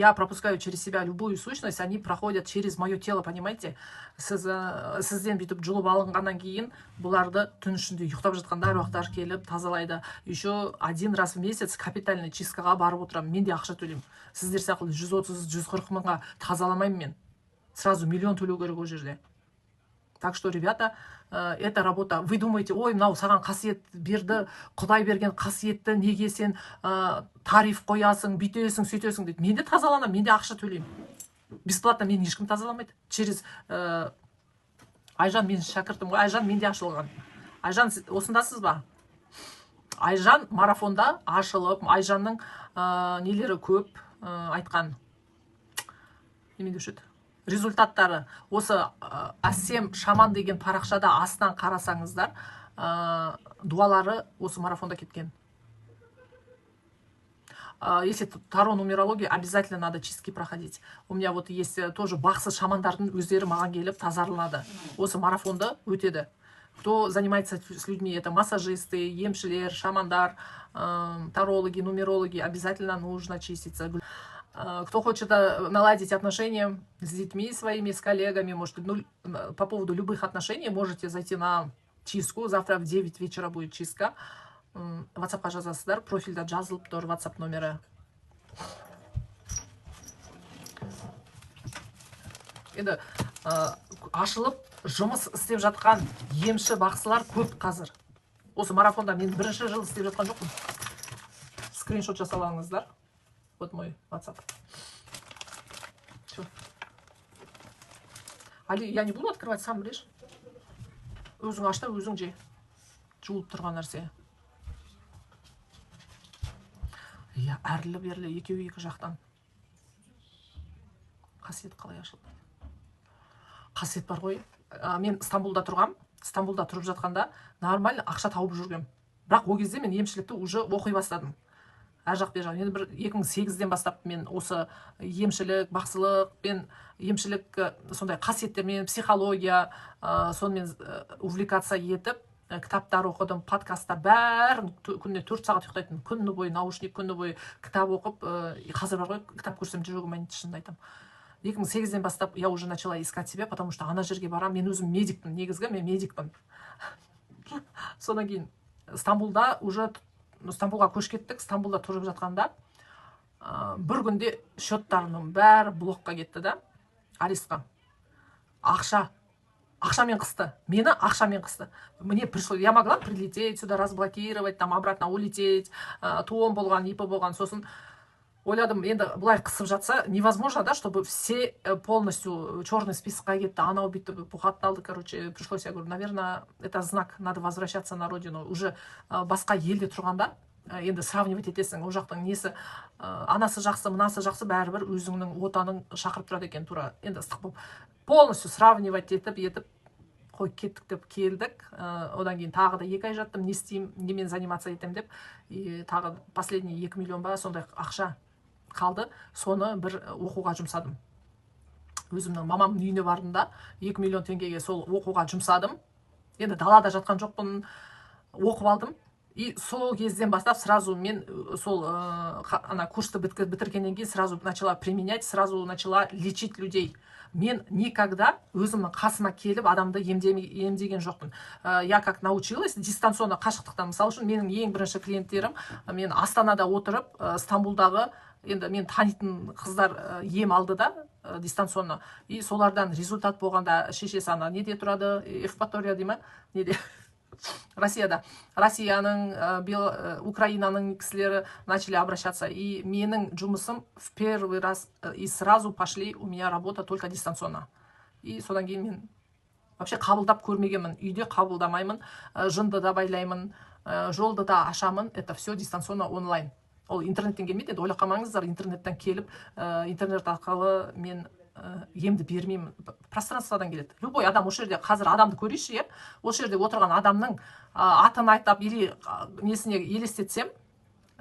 Я пропускаю через себя любую сущность, они проходят через мое тело, понимаете? Сізден бүйтіп жұлып алынғаннан кейін бұларды түн ішінде ұйықтап жатқанда әруақтар келіп тазалайды. Еще один раз в месяц капитальный чисткаға барып отырамын. Мен де ақша төлеймін. Сіздер сияқты 130-140 мыңға тазаламаймын мен. Сразу миллион төлеу керек ол жерде. Так что, ребята, эта работа, вы думаете, ой, мынау саған қасиет берді, Құдай берген қасиетті неге сен тариф қоясың, бүйтесің, сөйтесің дейді. Мен де тазаланамын, мен де ақша төлеймін. Бесплатно мені ешкім тазаламайды. Через Айжан менің шәкіртім ғой, Айжан менде ашылған. Айжан, сіз осындасыз ба? Айжан марафонда ашылып, Айжанның нелері көп, айтқан. Неме деуші еді? Результаттары осы Әсем шаман деген парақшада астынан қарасаңыздар, дуалары осы марафонда кеткен. Если таро, нумерология, обязательно надо чистки проходить. У меня вот есть тоже бақсы шамандардың өздері маған келіп тазарылады. Осы марафонда өтеді. Кто занимается с людьми, это массажисты, емшілер, шамандар, тарологи, нумерологи, обязательно нужно чиститься. Кто хочет наладить отношения с детьми своими, с коллегами, может, по поводу любых отношений, можете зайти на чистку. Завтра в 9 вечера будет чистка. WhatsAppқа жазасыздар, профильда жазылып тұр WhatsApp номері. Енді ашылып жұмыс істеп жатқан емші бақсылар көп қазір. Осы марафонда мен бірінші жыл істеп жатқан жоқпын. Скриншот жасап алыңыздар. Вот мой WhatsApp. Всё. Али, я не буду открывать, сам режь. Өзің аш та, өзің же. Жуылып тұрған нәрсе. Иә, әрлі-берлі екеуі екі жақтан. Қасиет қалай ашылды? Қасиет бар ғой. Мен Стамбулда тұрғам. Стамбулда тұрып жатқанда нормально ақша тауып жүргем. Бірақ ол кезде мен емшілікті уже оқи бастадым. Ар жақ бер жақ. Енді бір екі мың сегізден бастап мен осы емшілік, бақсылық пен емшілік, сондай қасиеттермен, психология, сонымен увлекаться етіп, кітаптар оқыдым, подкасттар, бәрін күніне 4 сағат ұйықтайтынмын. Күні бойы наушник, күні бойы кітап оқып, қазір бар ғой, кітап көрсем жүрегім айниды, шынымды айтамын. Екі мың сегізден бастап я уже начала искать себя, потому что ана жерге барамын, мен өзім медикпін, негізгі мен медикпін. Содан кейін Стамбулда уже Стамбулға көшіп кеттік. Стамбулда тұрып жатқанда, бір күнде счеттарымның бәрі блокқа кетті да, арестқа. Ақша, ақшамен қысты. Мені ақшамен қысты. Мне пришло, я могла прилететь сюда, разблокировать, там обратно улететь, туым болған, ИП болған. Сосын ойладым, енді былай қысып жатса, невозможно, да, чтобы все полностью черный списокқа кетті, анау бүйтті, бұғатталды, короче, пришлось, я говорю, наверное, это знак, надо возвращаться на родину. Уже басқа елде тұрғанда, енді сравнивать етесің, ол жақтың несі, анасы жақсы, мынасы жақсы, бәрібір өзіңнің отаның шақырып тұрады екен, тура. Енді ыстық болып, полностью сравнивать етіп, қой кеттік деп келдік. Одан кейін тағы да 2 ай жаттым, не істеймін, немен заниматься етемін деп. И тағы последний 2 миллион ба, сондай ақша қалды, соны бір оқуға жұмсадым. Өзімнің мамамның үйіне бардым да, 2 миллион теңгеге сол оқуға жұмсадым. Енді далада жатқан жоқпын, оқып алдым. И сол кезден бастап сразу мен сол ана курсты бітіргеннен кейін сразу начала применять, сразу начала лечить людей. Мен никогда өзімнің қасыма келіп адамды емдеген жоқпын. Я как научилась дистанционно, қашықтықтан. Мысалы үшін, менің ең бірінші клиенттерім, мен Астанада отырып, Стамбулдағы, енді мен танитын қыздар, ем алды да, дистанционно. И солардан результат болғанда, шешесі ана неде тұрады, Евпатория дей ма? Неде? Россияда. Россияның, Украинаның кісілері начали обращаться. И менің жұмысым в первый раз, и сразу пошли, у меня работа только дистанционно. И содан кейін мен вообще қабылдап көрмегенмін. Үйде қабылдамаймын, жынды да байлаймын, жолды да ашамын. Это все дистанционно онлайн. Ол интернеттен келмейді, енді ойлап қалмаңыздар, интернеттен келіп, интернет арқылы мен емді бермеймін. Пространстводан келеді. Любой адам осы жерде, қазір адамды көрейікші, иә? Осы жерде отырған адамның, атын айтап, или несіне елестетсем,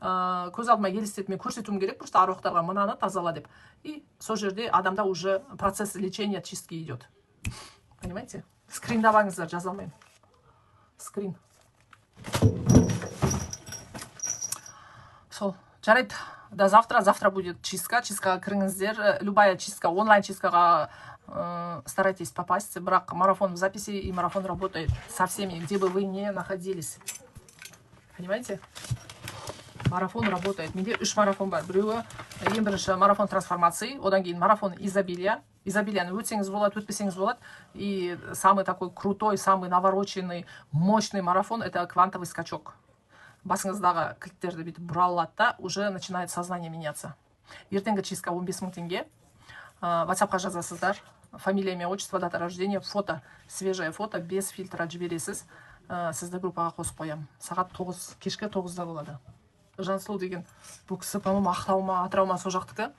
көз алдыма елестетіп, мен көрсетуім керек просто аруақтарға мынаны тазала деп. И сол жерде адамда уже процесс лечения, чистки идет. Понимаете? Скриндаваңыздар, жаза алмаймын. Скрин. Сол. Жарайды. До завтра. Завтра будет чистка. Чисткаға кіріңіздер. Любая чистка, онлайн чисткаға старайтесь попасть. Бірақ марафон в записи, и марафон работает со всеми, где бы вы ни находились. Понимаете? Марафон работает. Менде үш марафон бар. Біреуі ең бірінші марафон трансформации, одан кейін марафон изобилия. Изобилияны өтсеңіз болады, өтпесеңіз болады. И самый такой крутой, самый навороченный, мощный марафон — это квантовый скачок. Басыңыздағы кілттерді бүйтіп бұра алады да, уже начинает сознание меняться. Ертеңгі чистка 15 мың теңге. Ватсапқа жазасыздар: фамилия, имя, отчество, дата рождения, фото, свежее фото без фильтра жібересіз. Сізді группаға қосып қоямын. Сағат 9, кешкі 9-да болады. Жансұлу деген бұл кісі, по моему, Ақтау ма, Атырау ма, сол жақтікі.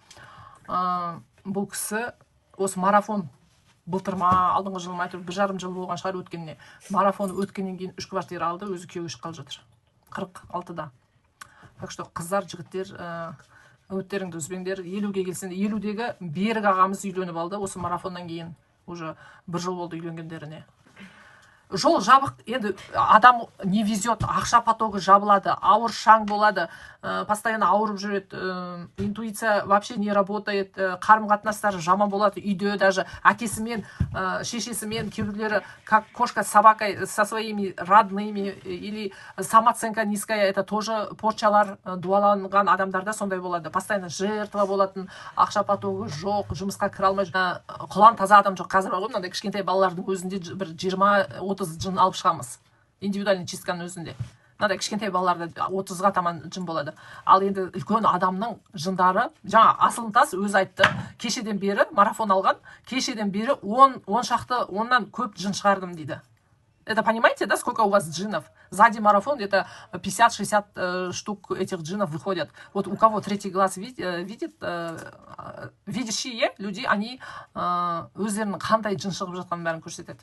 Бұл кісі осы марафон былтыр ма, алдыңғы жылы ма, әйтеуір 1,5 жыл болған шығар өткеніне. Марафон өткеннен кейін үш квартира алды, өзі күйеуге шыққалы жатыр 46-да. Так что, қыздар, жігіттер, үміттеріңді үзбеңдер. 50-ге келсең, 50-дегі Берік ағамыз үйленіп алды осы марафоннан кейін. Уже бір жыл болды үйленгендеріне. Жол жабық енді, адам не везет, ақша потогы жабылады, ауыр шаң болады, постоянно ауырып жүреді, интуиция вообще не работает, қарым қатынастары жаман болады үйде, даже әкесімен, шешесімен кейбіреулері как кошка с собакой, со своими родными, или самооценка низкая, это тоже порчалар, дуаланған адамдарда сондай болады. Постоянно жертва болатын, ақша потогы жоқ, жұмысқа кіре алмай. Құлан таза адам жоқ қазір бар ғой. Мынандай кішкентай балалардың өзінде бір 20-30 жын алып шығамыз индивидуальный чистканың өзінде. Мынадай кішкентай балаларда 30-ға таман жын болады. Ал енді үлкен адамның жындары, жаңа Асылынтас өзі айтты, кешеден бері марафон алған, кешеден бері он шақты, оннан көп жын шығардым дейді. Это понимаете, да, сколько у вас джинов? Сзади марафон где-то 50-60 штук этих джинов выходят. Вот у кого третий глаз видит, видящие люди, они өздерінің қандай жын шығып жатқанын бәрін көрсетеді.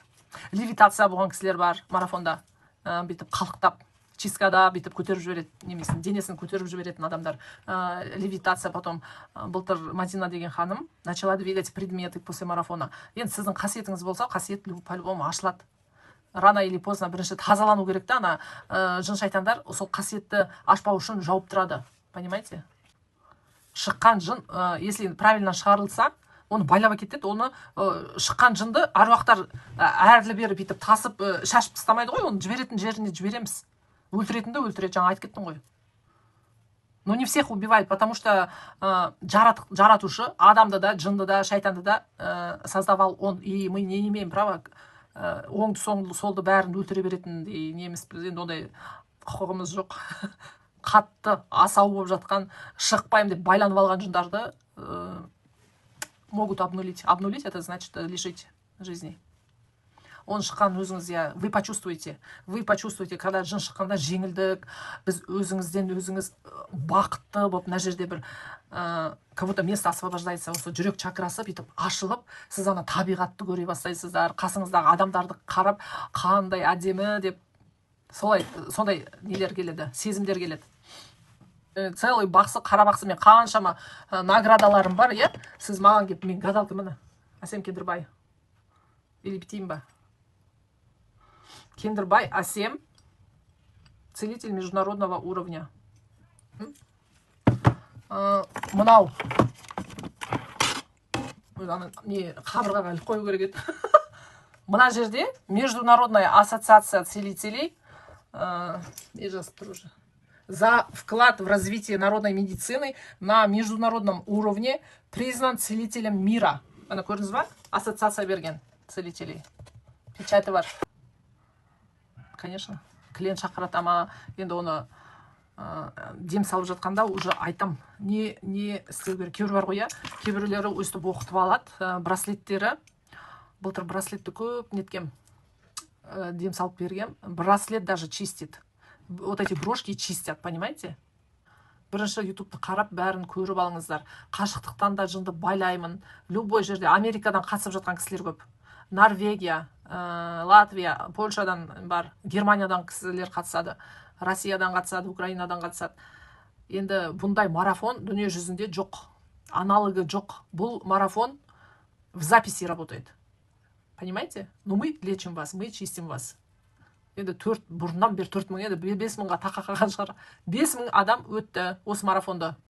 Левитация болған кісілер бар марафонда. Бүйтіп қалықтап, чисткада бүйтіп көтеріп жібереді, немесін, денесін көтеріп жіберетін адамдар. Левитация потом, былтыр Мадина деген ханым начала двигать предметы после марафона. Енді сіздің қасиетіңіз болса, қасиет по-любому ашылады рано или поздно. Бірінші тазалану керек та. Ана жын шайтандар сол қасиетті ашпау үшін жауып тұрады, понимаете? Шыққан жын, если правильно шығарылса, оны байлап әкетеді. Оны, шыққан жынды аруақтар әрлі бері бүйтіп тасып, шашып тастамайды ғой. Оны жіберетін жеріне жібереміз, өлтіретінді өлтіреді, жаңа айтып кеттім ғой. Но не всех убивает, потому что жаратушы адамды да, жынды да, шайтанды да создавал он, и мы не имеем права оңды соңды солды бәрін өлтіре беретіндей немеспіз енді, ондай құқығымыз жоқ. Қатты асау болып жатқан, шықпаймын деп байланып алған жындарды могут обнулить. Обнулить — это значит лишить жизни. Оның шыққанын өзіңіз, иә, вы почувствуете, вы почувствуете, когда жын шыққанда жеңілдік, біз өзіңізден өзіңіз бақытты болып, мына жерде бір как будто место освобождается, осы жүрек чакрасы бүйтіп ашылып, сіз ана табиғатты көре бастайсыздар, қасыңыздағы адамдарды қарап, қандай әдемі деп, солай, сондай нелер келеді, сезімдер келеді. Целый бақсы, қара бақсы мен, қаншама наградаларым бар, иә. Сіз маған келіп, мен гадалка, міне, Әсем Кендірбай, или бүйтейін ба, Кендірбай Әсем, целитель международного уровня. Мынау ана не, қабырғаға іліп қою керек еді. Мына жерде Международная ассоциация целителей, не жазып тұр уже: за вклад в развитие народной медицины на международном уровне признан целителем мира. Ана, көрдіңіз ба, ассоциация берген целителей, печати бар. Конечно, клиент шақырады ма енді, оны дем салып жатқанда уже айтам, не не істеу керек. Кейбір бар ғой, иә, кейбіреулері өстіп оқытып алады, браслеттері. Былтыр браслетті көп неткем, дем салып бергем. Браслет даже чистит, вот эти брошки чистят, понимаете? Бірінші ютубты қарап, бәрін көріп алыңыздар. Қашықтықтан да жынды байлаймын, любой жерде. Америкадан қатысып жатқан кісілер көп, Норвегия, Латвия, Польшадан бар, Германиядан кісілер қатысады, Россиядан қатысады, Украинадан қатысады. Енді бұндай марафон дүние жүзінде жоқ, аналогы жоқ. Бұл марафон в записи работает, понимаете? Но мы лечим вас, мы чистим вас. Енді төрт, бұрыннан бері 4000, енді 5000-ға тақа қалған шығар, 5000 адам өтті осы марафонды.